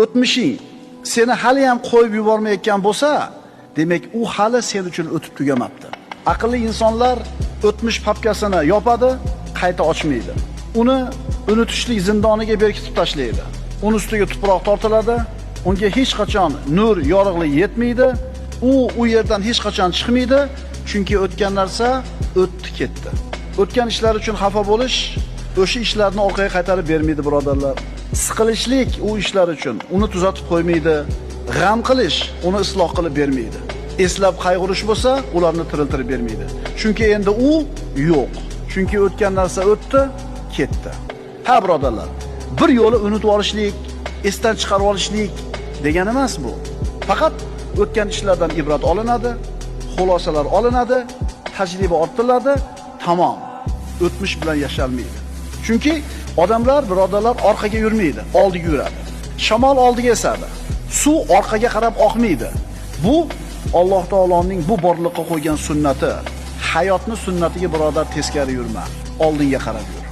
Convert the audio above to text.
O'tmishing seni hali ham qo'yib yubormayotgan bo'lsa, demak u hali sen uchun o'tib tugamabdi. Aqlli insonlar o'tmish papkasini yopadi, qayta ochmaydi. Uni unutishlik zindoniga berkitib tashlaydi. Uni ustiga tuproq tortiladi, unga hech qachon nur, yorug'lik yetmaydi. U yerdan hech qachon chiqmaydi, chunki o'tgan narsa o'tdi ketdi. O'tgan ishlar uchun xafa bo'lish o'sha ishlarni orqaga qaytarib bermaydi, birodarlar. Siqilishlik u ishlar uchun uni tuzatib qo'ymaydi. G'am qilish uni isloh qilib bermaydi. Eslab qayg'urish bo'lsa, ularni tiriltirib bermaydi. Chunki endi u yo'q. Chunki o'tgan narsa o'tdi, ketdi. Ha, birodarlar, bir yo'li unutib olishlik, esdan chiqarib olishlik degani emas bu. Faqat o'tgan ishlardan ibrat olinadi, xulosalar olinadi, tajriba orttiriladi, tamom. O'tmish bilan yashalmaydi. Chunki odamlar, birodarlar, orqaga yurmaydi, oldiga yuradi. Shamol oldiga esadi. Suv orqaga qarab oqmaydi. Bu Alloh taoloning bu borliqqa qo'ygan sunnati. Hayotni sunnatiga birodar teskari yurma, oldinga qarab yur.